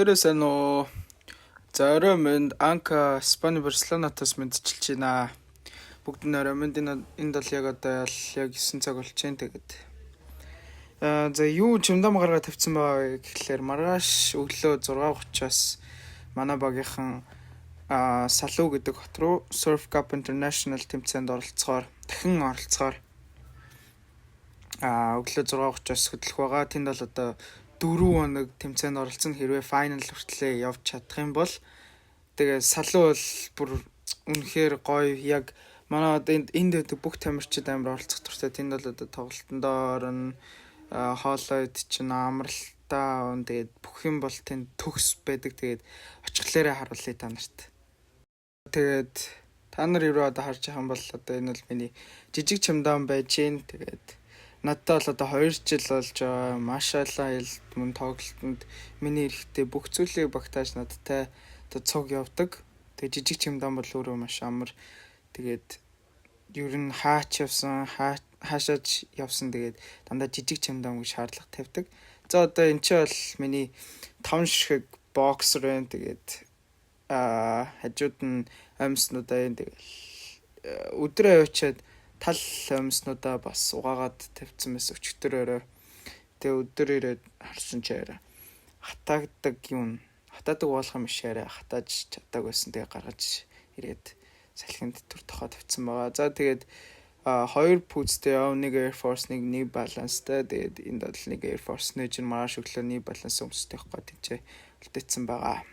Бүгдээрээ сайн уу? За, орой мэнд. Анка Испани Барселонатаас мэндчилж байна. Бүгд нь орой мэнд. Энд бол яг одоо яг 9 цаг болж байна. Тэгээд за, юу чемодан гаргаа тавьсан байгаа вэ гэхлээр маргааш өглөө 6:30-аас манай багийнхан Салу гэдэг хот руу Surf Cup International тэмцээнд оролцохоор, дахин оролцохоор өглөө 6:30-аас хөдлөх байгаа. Тэнд бол одоо 4 хоног тэмцээнд оролцсон, хэрвээ final хүртлээ явж чадах юм бол. Тэгээ Салу бол бүр үнэхээр гоё. Яг манай одоо энд байдаг бүх тамирчид амар оролцох дуртай. Тэнд бол одоо тоглолтондоо орно, хоолойд чинь, амралтаа, тэгээд бүх юм бол тэнд төгс байдаг. Тэгээд очихлаараа харуулъя та нарт. Тэгээд та нар юу одоо харж байгаа юм бол одоо энэ бол миний жижиг чемодан байж гин. Тэгээд надад бол одоо 2 жил болж байгаа. Маш олон аялалд, мөн тоглолтод миний эрэхтэй бүх зүйлийг багтааж надтай одоо цуг явдаг. Тэгээд жижиг чемодан бол өөрөө маш амар. Тэгээд ер нь хаач явсан, хаашаач явсан, тэгээд дандаа жижиг чемодан гэж шаардлага тавьдаг. За, одоо энэ чи бол миний 5 ширхэг боксер байна. Тэгээд хажууд нь амьснуудаа энэ тэгэл өдрөө явуучаад тал амьснуудаа бас угаагаад тавьсан байсан өчигдөр орой. Тэгээ өдөр ирээд харсан чи арай хатаагддаг юм, хатаадаг болох юм шиг, арай хатааж чаддаг байсан. Тэгээ гаргаж ирээд салхинд түр тохоо тавьсан байгаа. За, тэгээд хоёр пүүзтэй яв, нэг Air Force, нэг New Balance-тай. Тэгээд энд бол нэг Air Force нэж маргааш өглөө New Balance өмсөх гоо тийчээ үлдээсэн байгаа.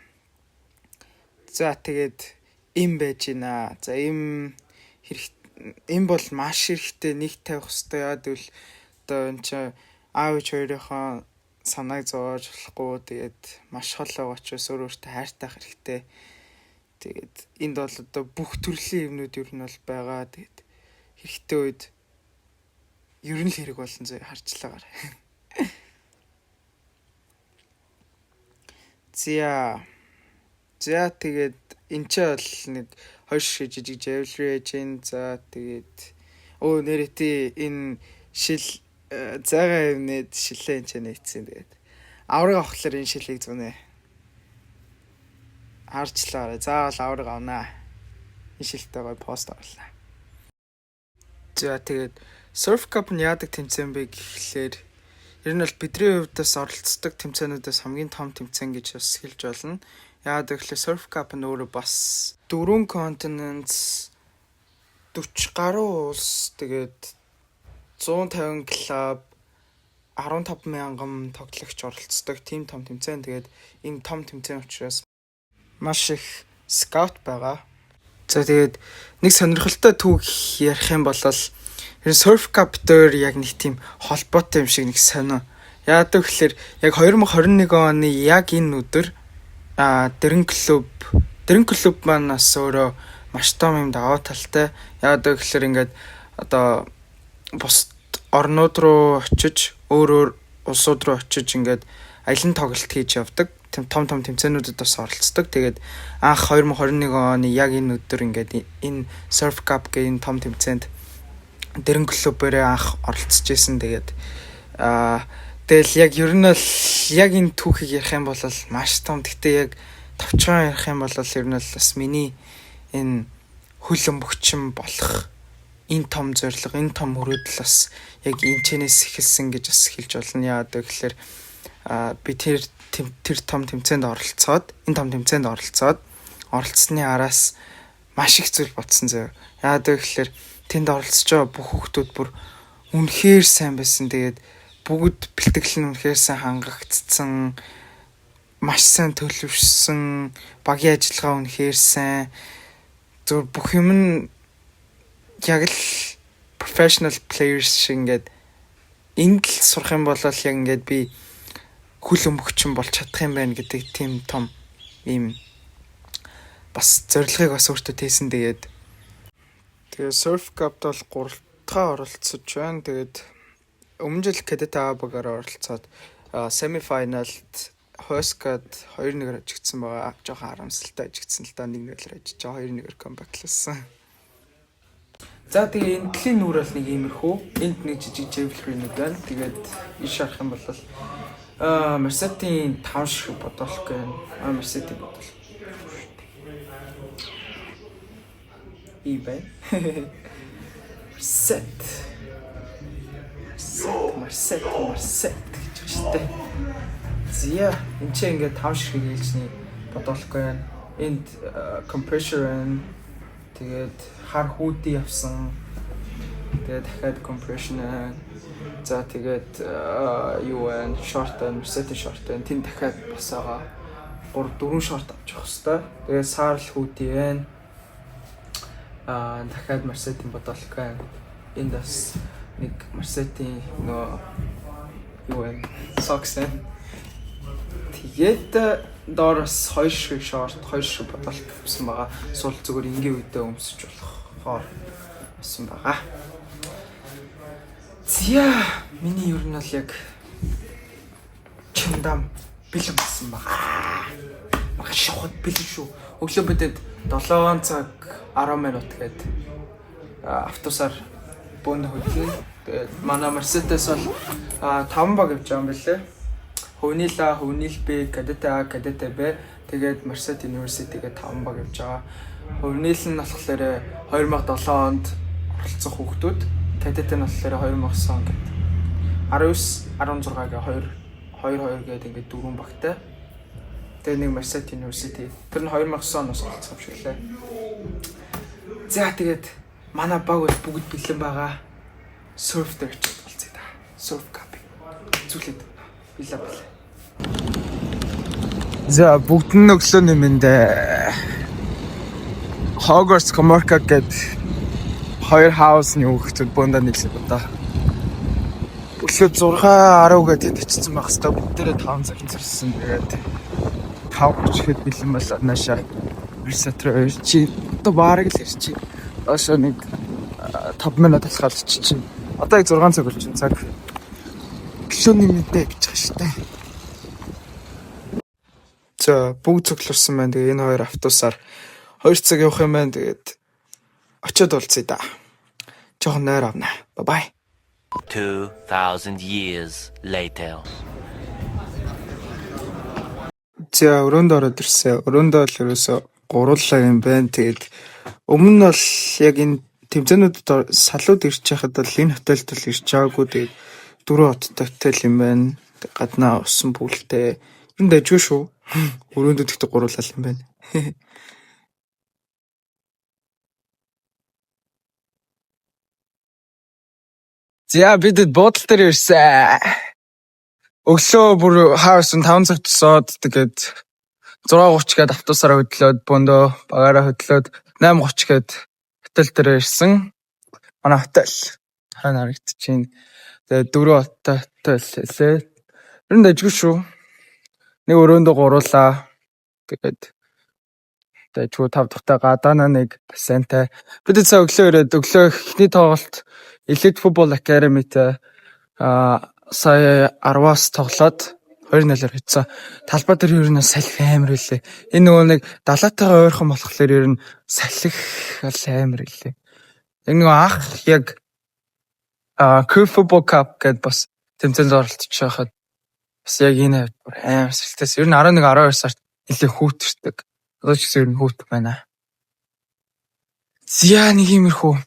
За, тэгээд им байж байна. За, им хэрэг, им бол маш хэрэгтэй, нэг тавих хэрэгтэй. Яа гэвэл одоо энэ чинь аав ээж хоёрынхоо санааг зовоож болохгүй. Тэгээд маш хол байгаа учраас өөр өөртөө хайртай хэрэгтэй. Тэгээд энд бол одоо бүх төрлийн юмнууд ер нь бол байгаа. Тэгээд хэрэгтэй үед ер нь л хэрэг болно зөө, харчлагаар. За. За, тэгээд энэ ч бол нэг хоёр ширхэг жижиг jewelry яаж гин. За, тэгээд өө нэрээ энэ шил зайгаа юмнэд шилээ энэ ч нээцсэн. Тэгээд авраг авахлаар энэ шилийг зунэ. Харчлаарай. Заавал авраг авнаа. Энэ шилтэй гоё пост оруулаа. За, тэгээд Surf Cup нь яадаг тэмцээн бэ гэхлээр ер нь бол бидний хувьд бас оролцдог тэмцээнүүдээс хамгийн том тэмцээн гэж бас хэлж болно. Яагаад гэвэл Surf Cup нь өөрөө бас 4 continents, 40 гаруй улс, тэгээд 150 клуб, 15 мянган тоглогч оролцдог тийм том тэмцээн. Тэгээд энэ том тэмцээн учраас маш их скаут байгаа. За, тэгээд нэг сонирхолтой түүх ярих юм бол ер нь Surf Cup дээр яг нэг тийм холбоотой юм шиг нэг сонио. Яагаад гэвэл яг 2021 оны яг энэ өдөр Дэрэн клуб маань бас өөрөө маш том юм даваа талтай. Яагаад гэвэл ингээд одоо бусад орнууд руу очиж, өөр өөр улсууд руу очиж, ингээд аялан тоглолт хийж явдаг. Том том тэмцээнүүдэд бас оролцдог. Тэгээд анх 2021 оны яг энэ өдөр ингээд энэ Surf Cup гэх энэ том тэмцээнд Дэрэн клубээрээ анх оролцож исэн. Тэгээд тэгэл яг ер нь бол яг энэ түүхийг ярих юм бол маш том. Гэхдээ яг товчхон ярих юм бол ер нь бол бас миний энэ хөл өмгөгчин болох энэ том зорилго, энэ том мөрөөдөл бас яг энэ чэнэс эхэлсэн гэж бас хэлж болно. Яагаад гэвэл би тэр том тэмцээнд оролцоод, энэ том тэмцээнд оролцоод, оролцсны араас маш их зүйл бодсон заяа. Яагаад гэвэл тэнд оролцож байгаа бүх хүмүүс бүр үнэхээр сайн байсан. Тэгээд бүгд бэлтгэл нь үнэхээр сайн хангагдсан, маш сайн төлөвшсөн, багийн ажиллагаа үнэхээр сайн. Зөв бүх юм нь яг л professional players шиг. Ингээд энд л сурах юм бол яг ингээд би хөл өмгөгчин болж чадах юм байна гэдэг тийм том ийм бас зорилгыг бас өөртөө тээсэн. Тэгээд Surf Cup-д бол 3 дахь оролцож байна. Тэгээд өмнө жил Cadet A багаар оролцоод semi final-д Huesca-д 2-1-ээр ажигдсан байгаа. Жохон харамсалтай ажигдсан л да, 1-0-ээр ажиж байгаа, 2-1-ээр comeback-лсан. За, тэгээ энэ төрлийн нүүр бол нэг иймэрхүү. Энд нэг жижиг jewelry нэг байна. Тэгээд иш харах юм бол Mercedes-ийн 5 шиг бодолох гэн. Mercedes бодол. И бай. Mercedes. Mercedes, Mercedes гэж байна шүү дээ. Зя, энэ ч ингээд 5 ширхэг ээлжний бодолох гэн. Энд compressor байна. Тэгээд хар hoodie авсан. Тэгээд дахиад compression байна. За, тэгээд юу байна? Шорт байна, Mercedes шорт байна. Тэн дахиад бас байгаа. 3 4 шорт авч явах хэвээр. Тэгээд саарл hoodie байна. Дахиад Mercedes бодолох байна. Энд бас нэг Mercedes нөгөө юу вэ? Socks байна. Тэгээд доор бас хоёр шиг шорт, хоёр шиг бодолт авсан байгаа. Сул зүгээр энгийн үедээ өмсөж болохоор авсан байгаа. Зя, миний ер нь бол яг чимдам бэлэн болсон байгаа. Маргааш шавхад бэлэн шүү. Өглөө бидэд 7 цаг 10 минут гээд автобусаар бөөнө хөдлөн. Тэгээд манай Mercedes бол 5 баг явж байгаа юм билээ. Хувнийл А, Хувнийл Б, Кадет А, Кадет Б, тэгээд Merced University гээд 5 баг явж байгаа. Хувнийл нь болохоор 2007 онд оролцох хүүхдүүд, Кадет нь болохоор 2009 он гээд 19, 16 гээ 2 2 2 гээд ингээд дөрвөн багтай. Тэгээ нэг Merced University. Тэр нь 2009 оноос оролцох юм шиг лээ. За, тэгээд манай баг бол бүгд бэлэн байгаа. Surf дээр очиж болцъё да. Surf cup. Зүйлээд била била. За, бүгд нь өглөөний мэнд. Hogwarts Comorca гээд хоёр house-ны хүүхдүүд бунда нийлсэн одоо. Өглөө 6:10 гээд тэнд очсон байх хэвээр, бүгдээрээ 5 цаг зэрсэн. Тэгээд 5:30 ихэд бэлэн болоод наашаа Merced руу чи одоо бараг л ирчих. Доошоо нэг 5 минут алхаад чи чинь. Одоо яг 6 цаг болж байна цаг. Өглөөний мэндээ гэж байгаа шүү дээ. За, бүгд цугларсан байна. Тэгээ энэ хоёр автобусаар 2 цаг явах юм байна. Тэгээд очиод уулзъя да. Жохон нойр авна. Bye bye. 2,000 years later. За, өрөөнд ороод ирсэн. Өрөөндөө бол ерөөсө гуруулаа юм байна. Тэгээд өмнө нь бол яг энэ тэмцээнүүдэд салууд ирж байхад бол энэ hotel д бол ирж байгаагүй. Тэгээд дөрвөн хоттой hotel юм байна. Гаднаа усан pool тэй. Ер нь дажгүй шүү. Өрөөндөө тэгтээ гуруулаа юм байна. За, бидэд буудлын дээр ирсэн. Өглөө бүр хаарсан 5 цаг тусаад, тэгээд 6:30 гээд автобусаараа хөдлөөд, бөндөө багаараа хөдлөөд 8:30 гээд hotel дээр ирсэн. Манай hotel хойно харагдчихээн. Тэгээд дөрөв хоттой hotel лээ. Ер нь дажгүй шүү. Нэг өрөөндөө гуруулаа. Тэгээд дажгүй, тав дахьтай гадаана нэг бассейнтай. Бид сая өглөө ирээд өглөө эхний тоглолт Elite Football Academy-тэй сая 10-аас тоглоод 2-0-оор хоцсон. Талбай дээр ер нь салхи амар үлээ. Энэ нөгөө нэг далаатайгаа ойрхон болохоор ер нь салхи бол амар үлээ. Яг нөгөө анх яг Crew Football Cup гэдээ бас тэмцээнд оролцож байхад бас яг энэ хавьд бүр амар салхитай. Ер нь 11 12 сард нэлээ хүүтэрдэг. Одоо ч гэсэн ер нь хүүт байна. За, нэг иймэрхүү.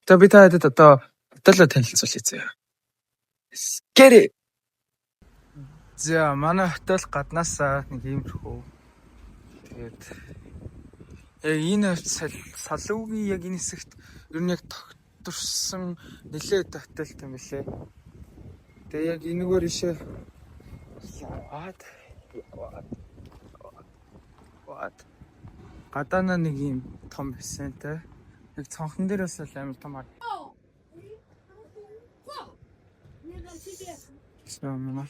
За, би та хэдэд одоо hotel оо танилцуулъя заяа. Get it. За, манай hotel гаднаасаа нэг иймэрхүү. Тэгээд яг энэ хавьд салуугийн яг энэ хэсэгт ер нь яг тогтворсон нэлээд hotel юм билээ. Тэгээ яг энэгээр ишээ яваад яваад яваад гадаана нэг юм том бассейнтай. Яг цонхон дээр бас л амар том хар. За, манай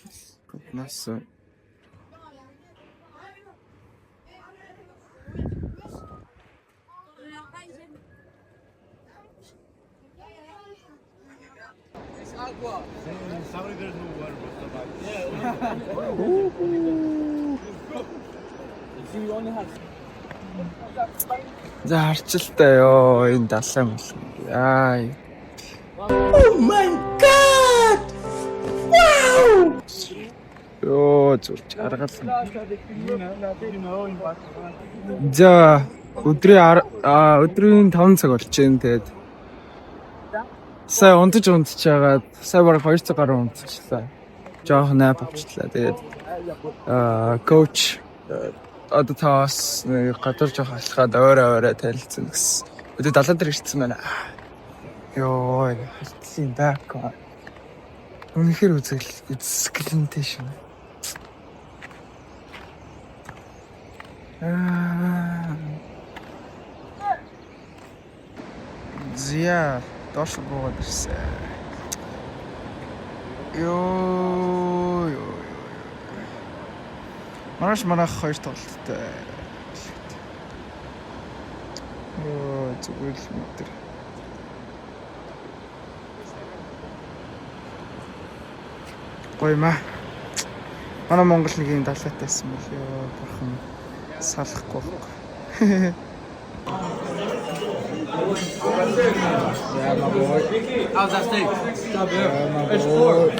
гаднаас Sorry, there's no water, but За, харчилтай ёо, энэ далайн мөл. Яа. Oh my god. Wow. Йоо, зүр жаргал. За, өдрийн 5 цаг болж байна. Тэгээд сая унтаж хагаад сая бараг 2 цаг гаруй унтчихлаа. Жоохон nap авчихлаа. Тэгээд coach одоо таас нэг гадуур жоох алхаад ойроо ойроо танилцсан гэсэн. Өдөө далайн дээр ирсэн байна. Йоо, хотлийн back. Үнэхээр үзэсгэлэнтэй шүү. Аа. Зя, доош буугаад ирсэн. Йоо, ёо. Маргааш манайх хоёр тоглолттой. Йоо, зүгээр л мэдэр. Гоё маа. Манай Монгол нэг юм далайтай байсан бол ёо, бурхан, салахгүй байхгүй. Yeah, my boy. How's that steak? Yeah, my boy.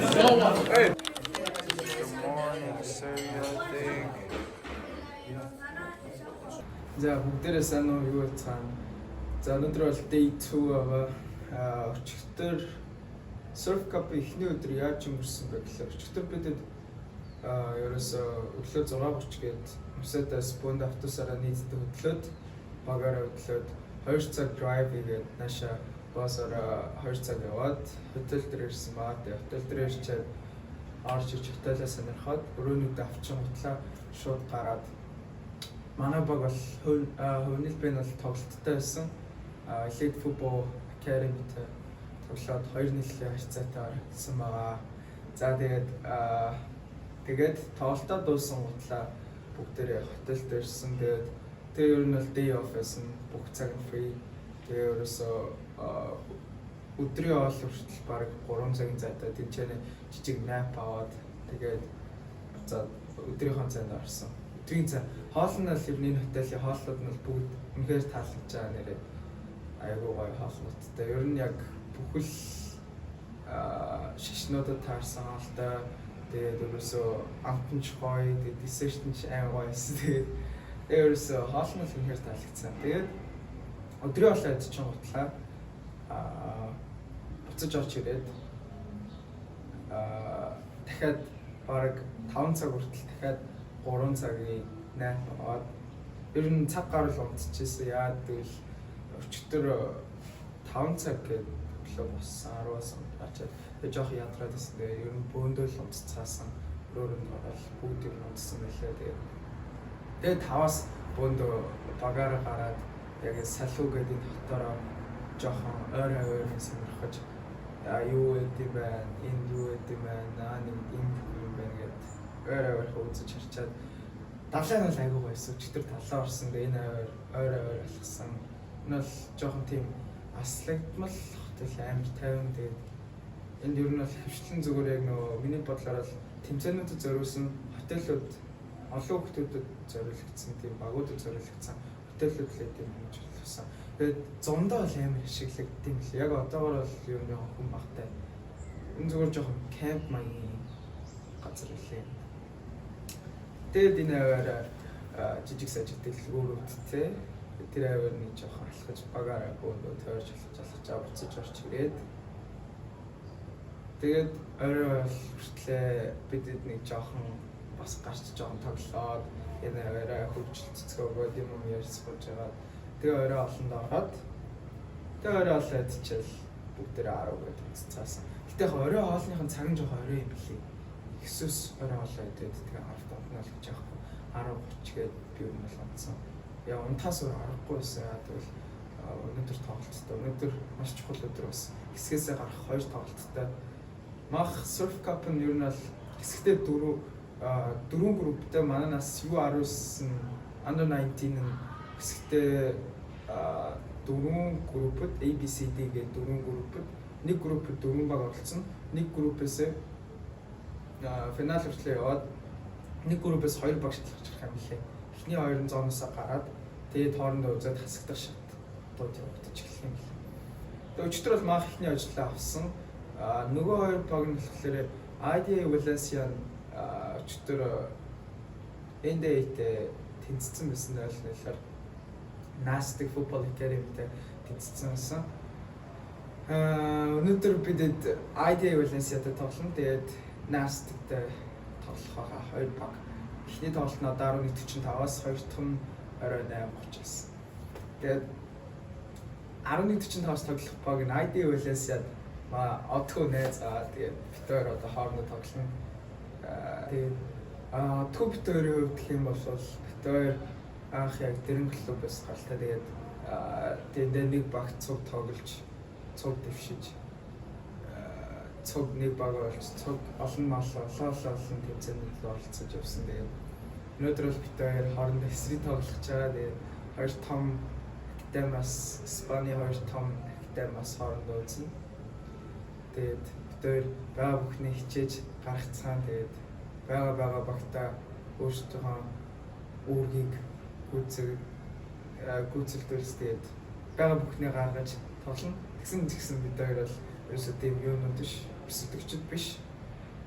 Good morning, sir. Thing. За, бүгдээрээ сайн уу, юу байцгаана. За, өнөөдөр бол day 2 байгаа. Аа, өчигдөр Surf Cup эхний өдөр яаж өнгөрсөн бэ гэхээр өчигдөр бидэд ерөөсөө өглөө 6:30 гээд Мусадаас Бонд автобусаараа нийтдээ хөдлөөд, багаараа хөдлөөд 2 цаг drive хийгээд нааша бусаараа 2 цаг яваад хотел дээр ирсэн баа. Тэгээ хотел дээр ирчээд орж иж хотелаа сонирхоод өрөөнүүдээ авчин гутлаа шууд гараад манай баг бол хувь нэлбэн бол тоглолттой байсан. Elite Football Academy-тэй тоглоод 2-1 харьцаатаар орсон байгаа. За, тэгээд тоглолтоо дууссан гутлаа бүгдээрээ хотелд ирсэн. Тэгээд тэр ер нь бол day off байсан. Бүх цаг нь free. Тэгээ ерөөсөө өдрийн хоол хүртэл бараг 3 цагийн зайтай тэнцэнэ жижиг nap аваад, тэгээд буцаад өдрийнхөө цайнд орсон. Өдрийн цай хоол нь бол ер нь энэ хотелийн хооллууд нь бол бүгд үнэхээр таалагдж байгаа нэрээ. Айгуу гоё хоолнуудтай. Ер нь яг бүхэл шашнуудад таарсан хоолтой. Тэгээд ерөөсөө амт нь ч гоё, тэгээд десерт нь ч амар гоё байсан. Тэгээд ерөөсөө хоол нь л үнэхээр таалагдсан. Тэгээд өдрийн хоолоо идчихэн гутлаа буцаж орж ирээд дахиад бараг 5 цаг хүртэл дахиад 3 цагийн nap аваад ер нь цаг гаруй л унтчихсан. Яад гэвэл өчигдөр 5 цаг гээд өглөө боссон, 10-аас гарчаад тэгээ жоох ядраад байсан. Тэгээ ер нь бөөндөө л унтцаасан. Өрөөнд ороод бүгд ер нь унтсан байлаа. Тэгээ 5-аас бөөндөө багаараа гараад яг Салу гэдэг энэ хотоороо жоохон ойр ойрын сонирхож, юу байд юм байна, энд юу байд юм байна, наа нэг юм юм байна гэд ойр ойрхон үзэж харчаад далай нь бол айгүй гоёсон. Өчигдөр далай орсон. Тэгээ энэ ойр ойр ойр алхсан. Энэ бол жоохон тийм аслагдмал хотел, амар тайван. Тэгээд энд ер нь бол хөвчлэн зүгээр яг нөгөө миний бодлоор бол тэмцээнүүдэд зориулсан хотелууд, олон хүмүүсүүдэд зориулагдсан, тийм багуудад зориулагдсан хотелүүд л юм гэж болсон. Тэгээд зундаа бол амар ашиглагдсан юм лээ. Яг одоогор бол ер нь хүн багтай. Энэ зүгээр жоохон camp маягийн газар үлээ. Тэгээд энэ аваар жижиг сажиг дэлгүүрүүдтэй тэр аваар нэг жоохон алхаж багаараа бөөндөө тойрч алхаж алхаж буцаж орч ирээд, тэгээд орой бол хүртлээ бидэд нэг жоохон бас гарч жоохон тоглоод энэ аваараа хөгжил цэцгөөгөөд юм юм ярьж сууж байгаа. Тэгээ орой олонд ороод, тэгээ орой хоолоо идчихэл бүгдээрээ 10 гээд унтцаасан. Гэтэ яг орой хоолныхын цаг нь жоохон орой юм билий. 9-өөс орой хоолоо идээд тэгээ 10-т унтна л гэж яахгүй. 10:30 гээд би ер нь бол унтсан. Яа, унтаас өөр аргагүй байсан. Яа тэгвэл өнөөдөр тоглолттой. Өнөөдөр маш чухал өдөр бас. Хэсгээсээ гарах хоёр тоглолттой. Мах Surf Cup нь ер нь бол хэсэгтээ дөрвөн групптэй, манай нас U19 нь, under 19 нь хэсэгтээ дөрвөн группд, A B C D гэдэг дөрвөн группд, нэг группд дөрвөн баг оролцсон. Нэг группээс финал хүртлээ яваад нэг группээс хоёр баг шалгарч гарах юм лээ. Эхний хоёр нь zone оосоо гараад тэгээд хоорондоо үзээд хасагдах шатууд явагдаж эхлэх юм лээ. Тэгээд өчигдөр бол маах эхний ажлаа авсан. А нөгөө хоёр баг нь болохоор IDA Valencia Өчигдөр NDA-тэй тэнцсэн байсан 0-0-оор Nastic Football Academy-тэй тэнцсэн байсан. Өнөөдөр бидэд IDA Valencia-тай тоглоно. Тэгээд Nastic-тэй тоглох байгаа хоёр баг. Эхний тоглолт нь одоо 11:45-аас, хоёр дахь нь орой 8:30-аас. Тэгээд 11:45-аас тоглох баг нь IDA Valencia ма одхоо найз аа, тэгээд бид хоёр одоо хоорондоо тоглоно. Тэгээд одхоо бид хоёрын хувьд гэх юм бол бид хоёр анх яг Дэрэн клубээс гаралтай, тэгээд тэндээ нэг баг цуг тоглож, цуг дэвшиж, цуг нэг баг болж, цуг олон мал олон олон олон тэмцээнд оролцож явсан. Тэгээд өнөөдөр бол бид хоёр хоорондоо эсрэг тоглох гэж байгаа. Тэгээд хоёр том академиас, Испани хоёр том академиас хоорондоо үзнэ. Тэгээд бид хоёр байгаа бүхний хичээж гаргацгаан, тэгээд байгаа байгаа багтаа өөрсдийнхөө үүргийг гүйцэлдүүлс, тэгээд байгаа бүхний гаргаж тоглоно. Тэгсэн ч гэсэн бид хоёр бол ерөөсөө тийм юунууд биш, өрсөлдөгчд биш.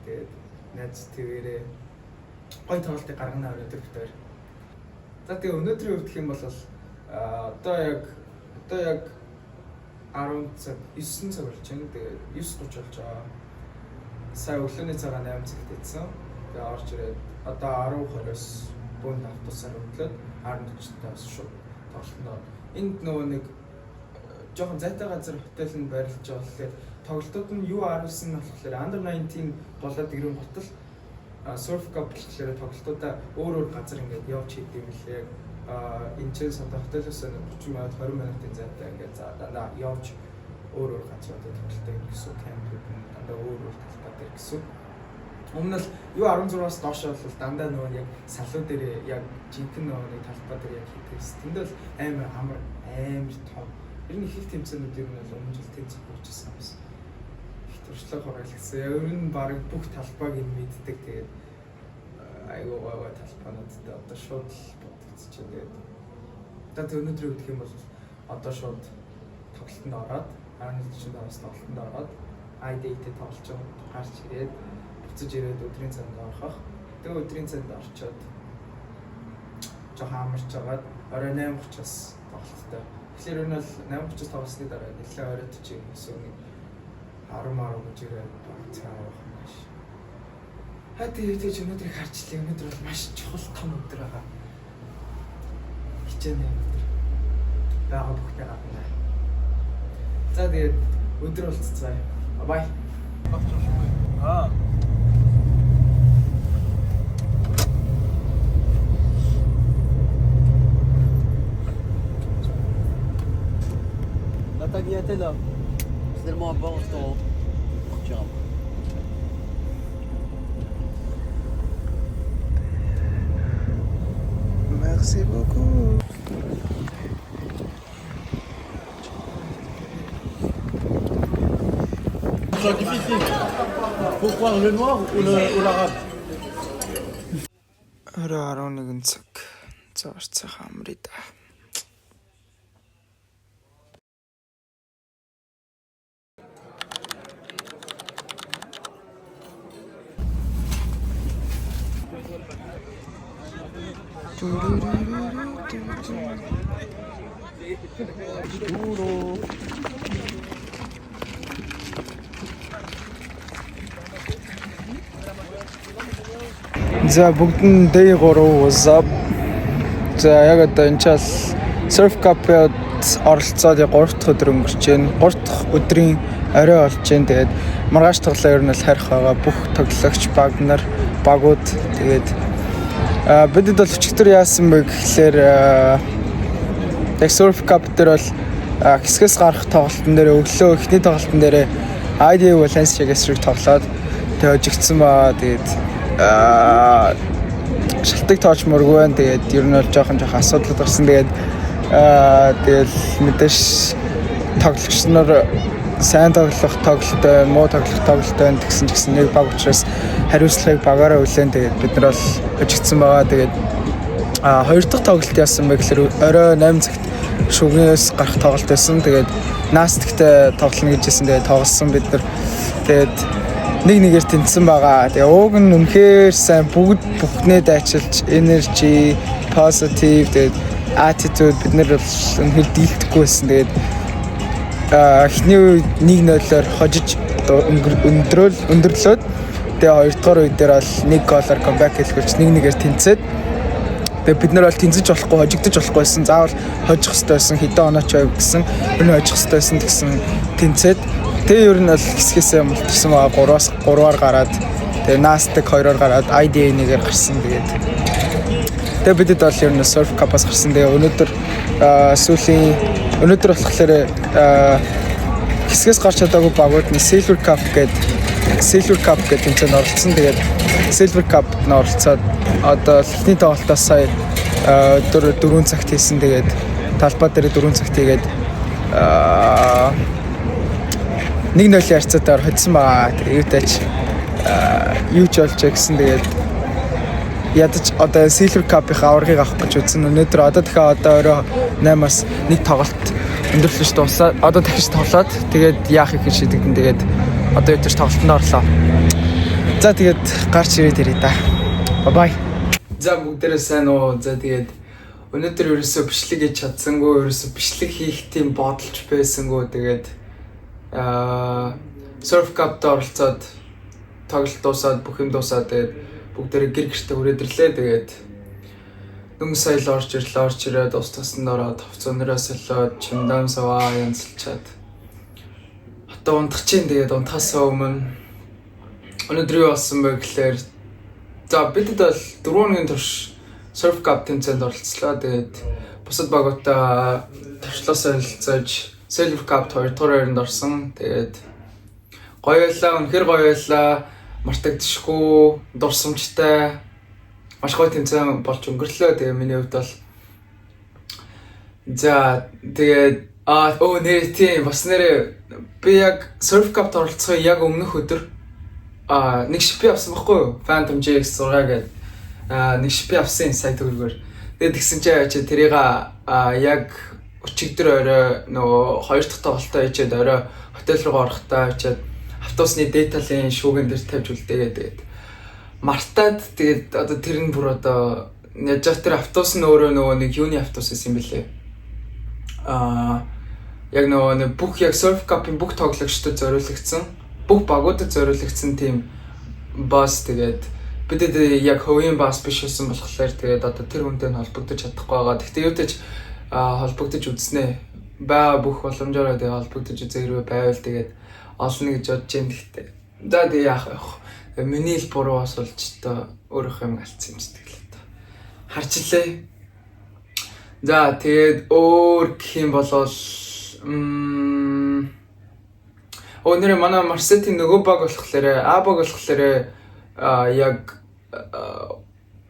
Тэгээд найз твэрээ гой тоглолтыг гаргана өнөөдөр бид хоёр. За, тэгээ өнөөдрийн хувьд гэх юм бол одоо яг 10 цаг, 9 цаг болж байна. Тэгээд 9:30 болж байгаа. Сая өглөөний цагаа 8 цагт идсэн. Тэгээ орж ирээд одоо 10:20-оос бүүнд автобусаар хөдлөөд 10:40-таас шууд тоглолтод орно. Энд нөгөө нэг жоохон зайтай газар хотел нь байрлаж байгаа болохоор тоглолтууд нь U19 нь болохоор Under 19 болоод ирэн готл Surf Cup болохоор тоглолтуудаа өөр өөр газар ингээд явж хийдэг юм лээ. Энэ чинь Санта хотелоос 30 минут, 20 минутын зайтай ингээд за дандаа явж өөр өөр газруудад тоглолтоо хийх гэсэн, camp үүд нь дандаа өөр өөр талбай дээр гэсэн. Өмнө нь U16-аас доош бол дандаа нөгөө яг салуу дээр, яг жинхэнэ нөгөө нэг талбай дээр яг хийдэг гэсэн. Тэнд бол амар амар амар том. Ер нь их их тэмцээнүүд ер нь бол өмнө жил тэнд зохиолжсэн юм байна. Их туршлага хураалгасан. Ер нь баг бүх талбайг нь мэддэг. Тэгээд айгуу гой гой талбайнуудтай одоо шууд л бодогдчихэв. Тэгээд одоо тэг өнөөдөр өгөх юм бол одоо шууд тоглолтод ороод 11:45-аас тоглолтод ороод ID-тэй тоглож гарч ирээд, буцаж ирээд өдрийн цанд орох. Тэгээ өдрийн цанд орчоод жоохон амарч агаад орой 8:30-аас тоглолттой. Тэгэхээр энэ бол 8:30-аас тоглосны дараа нэлээд оройт чи юм эсвэл нэг 10 10 гэж ирээд баг цаа явах юм биш. Ха, тэгээ тэгж өнөөдрийг харчлаа. Өнөөдөр бол маш чухал том өдөр байгаа. Хичээнэ өнөөдөр. Байгаа бүхний гарна. За, тэгээд өдөр болцгаая. Bye. Аа. La tagliatelle, c'est tellement un bon restaurant. On partira. Merci beaucoup. C'est difficile. Faut croire le noir ou l'arabe. Орой 11 цаг. За, орцынхаа амрыг да. За, бүгд нь day 3, what's up? За, яг одоо энэ чал Surf Cup-д оролцоод яг 3 дахь өдөр өнгөрч байна. 3 дахь өдрийн орой болж байна. Тэгээд маргааш тоглоо ер нь бол харих байгаа бүх тоглогч баг нар, багууд. Тэгээд бидэд бол өчигдөр яасан бэ гэхлээр яг Surf Cup дээр бол хэсгээс гарах тоглолтын дээр өглөө эхний тоглолтын дээр IDA Valencia-г эсрэг тоглоод тэгээ хожигдсон ба. Тэгээд шалтгаан тооч мөргүй байна. Тэгээд ер нь бол жоохон жоохон асуудал гарсан. Тэгээд тэгэл мэдээж тоглогч нар сайн тоглох тоглолт байна, муу тоглох тоглолт байна гэсэн ч гэсэн нэг баг учраас хариуцлагыг багаараа хүлээн. Тэгээд бид нар бол хожигдсон байгаа. Тэгээд хоёр дахь тоглолт яасан бэ гэхээр орой 8 цагт шүгнээс гарах тоглолт байсан. Тэгээд Настиктэй тоглоно гэж хэлсэн. Тэгээд тоглосон бид нар. Тэгээд 1-1-ээр тэнцсэн байгаа. Тэгээ ууг нь үнэхээр сайн бүгд бүхнээ дайчилж, energy, positive, тэгээд attitude, бид нар бол үнэхээр дийлдэхгүй байсан. Тэгээд эхний үе 1-0-оор хожиж өндрөөл өндөрлөөд, тэгээ хоёрдугаар үе дээр бол нэг гоолоор comeback хийлгүүлж 1-1-ээр тэнцээд, тэгээ бид нар бол тэнцэж болохгүй, хожигдож болохгүй байсан. Заавал хожих хэрэгтэй байсан. Хэдэн онооч байв гэсэн. Ер нь хожих хэрэгтэй байсан гэсэн, тэнцээд, тэгээ ер нь бол хэсгээсээ мултарсан байгаа. 3-аас 3-аар гараад, тэгээ Nasdaq 2-оор гараад, IDA 1-ээр гарсан. Тэгээд бидэд бол ер нь Surf Cup-аас гарсан. Тэгээ өнөөдөр сүүлийн өнөөдөр болохоор хэсгээс гарч чадаагүй багууд нь Silver Cup гэдэг тэмцээнд оролцсон. Тэгээд Silver Cup нь оролцоод одоо эхний тоглолтоос сая өдөр 4 цагт хийсэн. Тэгээд талбай дээр 4 цагт хийгээд 1-0 харьцаатаар хоцсон байгаа. Тэгээд юутай ч юу ч болж гэсэн, тэгээд ядаж одоо Silver Cup-ийн аваргыг авах гэж үзсэн. Өнөөдөр одоо дахиад одоо орой 8-аас нэг тоглолт өндөрлөж дуусаа. Одоо дахиж тоглоод, тэгээд яах юм шийдэгдэн. Тэгээд одоо өдөр тоглолтод орлоо. За, тэгээд гарч ирээд ирээ да. Bye bye. За, бүгдээрээ сайн уу? За, тэгээд өнөөдөр ерөөсөө бичлэг хийж чадсангүй, ерөөсөө бичлэг хийх тийм бодолч байсангүй. Тэгээд Surf Cup-д оролцоод, тоглолт дуусаад, бүх юм дуусаад, тэгээд бүгдээрээ гэр гэртээ хүрээд ирлээ. Тэгээд дөнгөж сая л орж ирлээ. Орж ирээд ус тасанд ороод, хувцас өнөрөө солиод, чемодан саваа янзалчаад одоо унтах чинь. Тэгээд унтахаас өмнө өнөөдөр юу болсон бэ гэхлээр, за, бидэд бол 4 хоногийн турш Surf Cup тэмцээнд оролцлоо. Тэгээд бусад багуудаа туршлаас солилцож Silver Cup 2 дугаар байранд орсон. Тэгээд гоё байлаа, үнэхээр гоё байлаа. Мартагдшгүй, дурсамжтай маш гоё тэмцээн болж өнгөрлөө. Тэгээ миний хувьд бол, за, тэгээд өө нэр тийм бас нэрээ би яг Surf Cup-д оролцохын яг өмнөх өдөр нэг шипи авсан байхгүй юу? Phantom GX6 гэдэг нэг шипи авсан сая төгрөгөөр. Тэгээд тэгсэн чинь чи тэрийг яг өчигдөр орой нөгөө хоёр дахь тоглолтоо хийчихэд орой хотел руу орохдоо очиад автобусны деталийн шүүгэн дээр тавьж үлдээгээд, тэгээд мартаад, тэгээд одоо тэр нь бүр одоо яаж тэр автобус нь өөрөө нөгөө нэг юуны автобус байсан юм бэлээ. Яг нөгөө нэг бүх яг Surf Cup-ын бүх тоглогчдод зориулагдсан, бүх багуудад зориулагдсан тийм бас. Тэгээд бидэд яг хувийн бас биш байсан болохоор тэгээд одоо тэр хүнтэй нь холбогдож чадахгүй байгаа. Гэхдээ юутай ч холбогдож үзнэ. Ба бүх боломжоор тэгээд холбогдож үзээ, хэрвээ байвал тэгээд олно гэж бодож байна гэхдээ. За, тэгээд яах вэ? Миний л буруу бас болж одоо өөрөөх юм алдсан юм ч тэгэл одоо. Харчлаа. За, тэгээд өөр гэх юм бол өнөөдөр манай Марсетийн нөгөө баг болохоор, А баг болохоор яг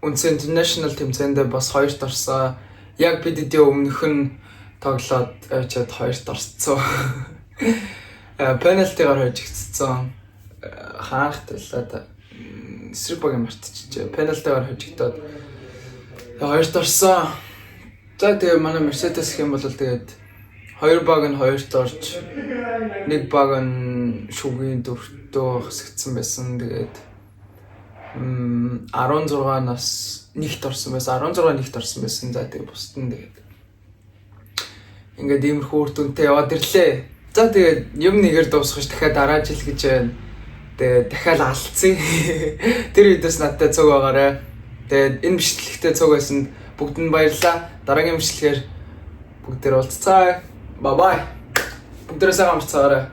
үндсэн international тэмцээндээ бас хоёрт орсон. Яг бид эдийн өмнөх нь тоглоод авчиад хоёрт орцсон. Пенальтигаар хожигдсон. Хаанхт байлаа да. Эсрэг багийн мартчихжээ. Пенальтигаар хожигдоод хоёрт орсон. За, тэгээ манай Мерседес гэх юм бол тэгээд хоёр баг нь хоёрт орж, нэг баг нь шүгийн дөрөвтөө хасагдсан байсан. Тэгээд 16 нас нэгт орсон байсан. 16 нэгт орсон байсан. За, тэгээ бусд нь тэгээд ингээд иймэрхүү үр дүнтэй яваад ирлээ. За, тэгээд юм нэгээр дуусгах, дахиад дараа жил гэж байна. Тэгээд дахиад алдсан. Тэр үедээс надтай цуг байгаарай. Тэгээд энэ бичлэгтээ цуг байсан бүгд нь баярлалаа. Дараагийн бичлэгээр бүгдээр уулзцаая. Bye bye. Бүгдээрээ сайхан амарцгаарай.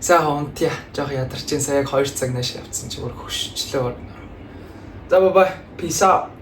Сайхан унтъя. Жох ядарч чинь, сая яг 2 цаг нааш явцсан чи бүр хөшчлөө. За, bye bye. Peace out.